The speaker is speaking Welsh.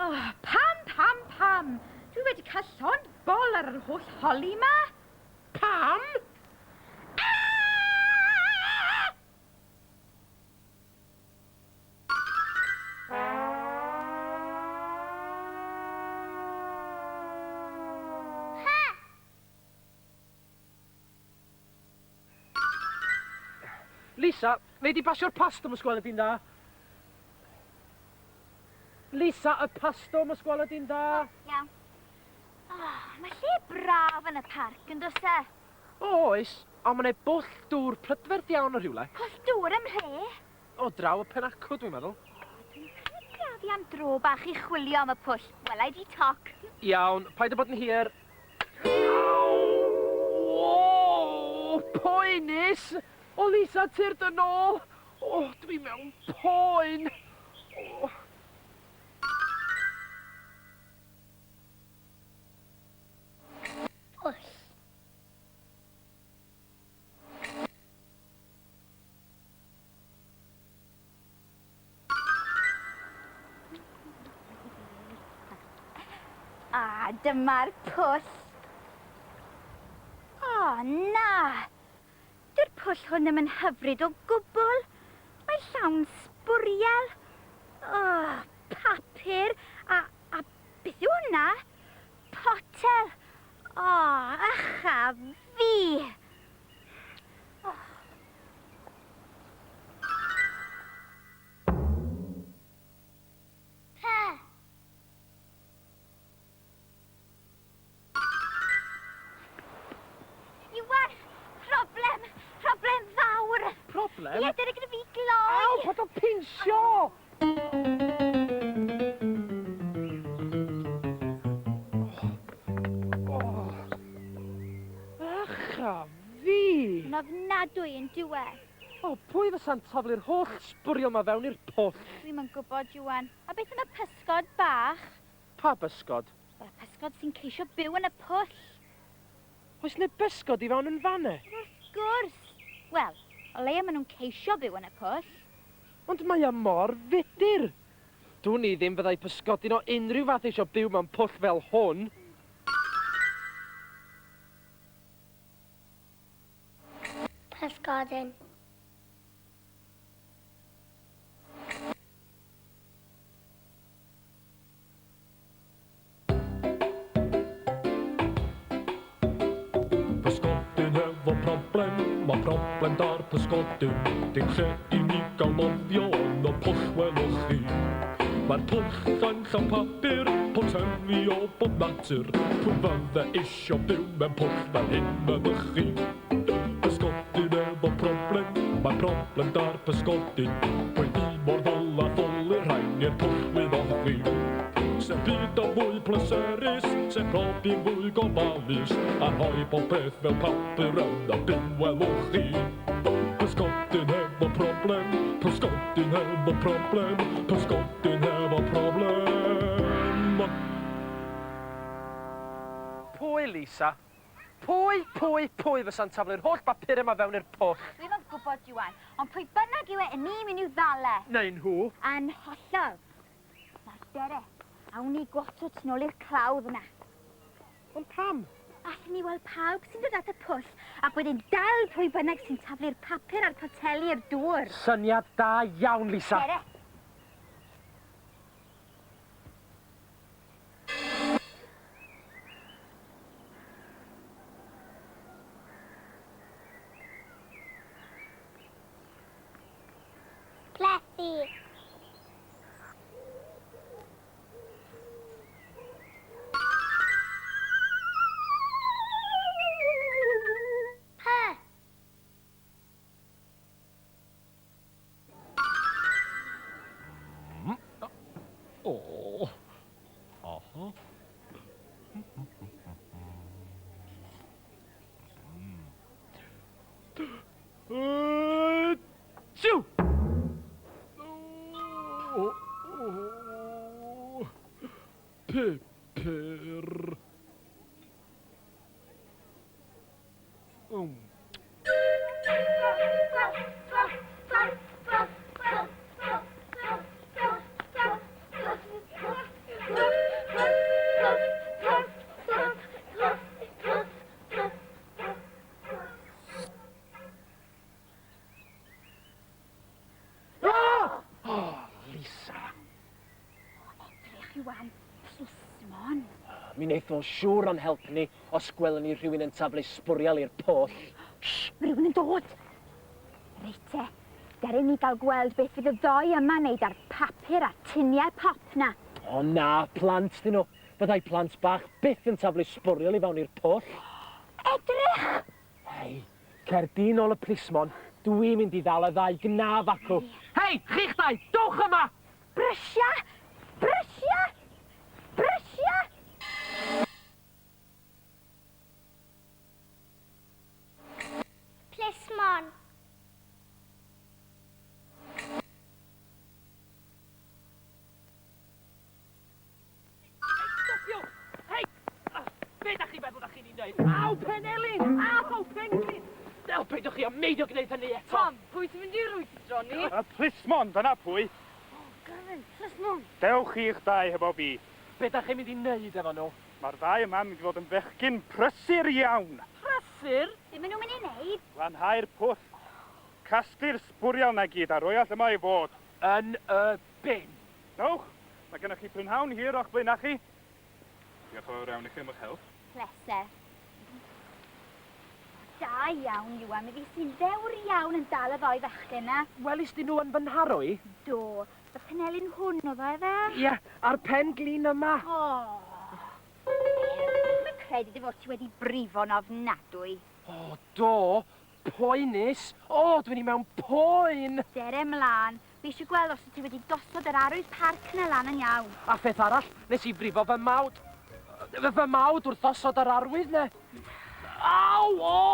Oh, pam, pam, pam? Dwi wedi cael llond bol ar yr holl holi 'ma. Pam? Ah! Pa! Lisa, nei di basio'r pasto 'ma os gweli di'n dda? Lisa, y pasto 'ma os gweli di'n dda? O, iawn. O, mae lle braf yn y parc, yn does e? O, oes, ond mae 'na bwll dŵr prydferth iawn o rhywle. Pwll dŵr ym mhre? O, draw y pen acw, dwi'n meddwl. O, dwi'n credu af i am dro bach i chwilio am y pwll. Wela i di toc. Iawn, paid â bod yn hir. Aw! Poenus! O, Lisa, tyrd yn ôl! O, dwi mewn poen! O. Pwll. A dyma'r pwll. O, na! Dyw'r pwll hwn ddim yn hyfryd o gwbl. Mae llawn sbwriel. O, papur a, a beth yw hwnna? Potel. O, ych a fi! O. P. Iwan! Problem! Problem fawr! Problem? Ie, dyna gyda fi gloi! Aw, paid â pinsio! Ych a fi! Mae'n ofnadwy yn dyw e? O, pwy fysa'n taflu'r holl sbwriel 'ma fewn i'r pwll? Dwi'm yn gwybod, Iwan. A beth am y pysgod bach? Pa bysgod? Wel, y pysgod sy'n ceisio byw yn y pwll. Oes 'ne bysgod i fewn yn fan 'ne? Wrth gwrs! Wel, o leia maen nhw'n ceisio byw yn y pwll. Ond mae o mor fudur! Dwn i ddim fyddai pysgodyn o unrhyw fath eisio byw mewn pwll fel hwn. Pysgodyn. Pysgodyn hefo problem, ma' problem 'da'r pysgodyn. Dim lle i mi gael nofio yn y pwll welwch chi. Mae'r pwll yn llawn papur, poteli o bob natur. Pwy fydde isio byw mewn pwll fel hyn meddwch chi? Pysgodyn efo problem, mae problem 'da'r pysgodyn. Wedi mor ddwl a thwlu'r rhain i'r pwll wyddoch chi. Sef byd o fwy pleserus, sef profi'n fwy gofalus, a rhoi pob peth fel papur yn y bin welwch chi. Pysgodyn hefo problem, pysgodyn hefo problem, pysgodyn hefo problem. Pwy, Lisa? Pwy, pwy, pwy fysa'n taflu'r holl bapur yma fewn i'r pwll? Dwi'm yn gwybod, Iwan, ond pwy bynnag yw e, 'yn ni'n mynd i'w ddal e. Neu nhw. Yn hollol. Nawr, dere, awn ni gwatw tu nôl i'r clawdd yna. Ond pam? Allwn ni weld pawb sy'n dod at y pwll, ac wedyn dal pwy bynnag sy'n taflu'r papur a'r poteli i'r dŵr. Syniad da iawn, Lisa. Dere. Plethu. P. O. Aha. Jiw! Pupur. Iwan, plismon. Mi wneith o'n siŵr o'n help ni os gwelwn ni rhywun yn taflu sbwriel i'r pwll. Shh, mae rhywun yn dod. Reit te, dere ni gael gweld beth fydd y ddoi yma'n neud â'r papur a tuniau pop na. O na, plant dyn nhw. Byddai plant bach byth yn taflu sbwriel i fewn i'r pwll. Edrych! Hei, cer di nôl y plismon. Dwi'n mynd i ddal y ddau gnaf acw. Hei, chi'ch dau, dowch yma! Brysia! Brysia! Brysia! Plismon. Hei, stopio! Hei! Be da chi'n meddwl da chi'n ei wneud? Aw, Penelin! Aw, Penglin! Del, peidiwch chi â meidio gwneud hynny eto! Tom, pwy sy'n mynd i rwystro ni? Y plismon, dyna pwy. Gavin, plismon! Dewch chi'ch dau hefo fi. Be da chi'n mynd i wneud efo nhw? Mae'r ddau yma'n mynd i fod yn fechgyn prysur iawn. Prysur? Be maen nhw'n mynd i wneud? Lanhau'r pwll. Casglu'r sbwriel 'na gyd a roi all yma i fod. Yn y bin. Dewch, mae gennych chi prynhawn hir o'ch blaenau chi. Diolch yn fawr iawn i chi am eich help. Pleser. Da iawn, Iwan. Mi fues ti'n ddewr iawn yn dal y ddou fachgen 'na. Welis di nhw yn fy nharo i? Do. Y penelin hwn oedd o, efe? Ie, a'r pen glin yma. O! Dwi'm yn credu dy fod ti wedi brifo'n ofnadwy. O, do! Poenus! O, dwi'n i mewn poen! Dere mlaen. Fi eisiau gweld os wyt ti wedi gosod yr arwydd parc 'na lan yn iawn. A pheth arall, nes i frifo fy mawd... fy mawd wrth osod yr arwydd 'na. Aw! O!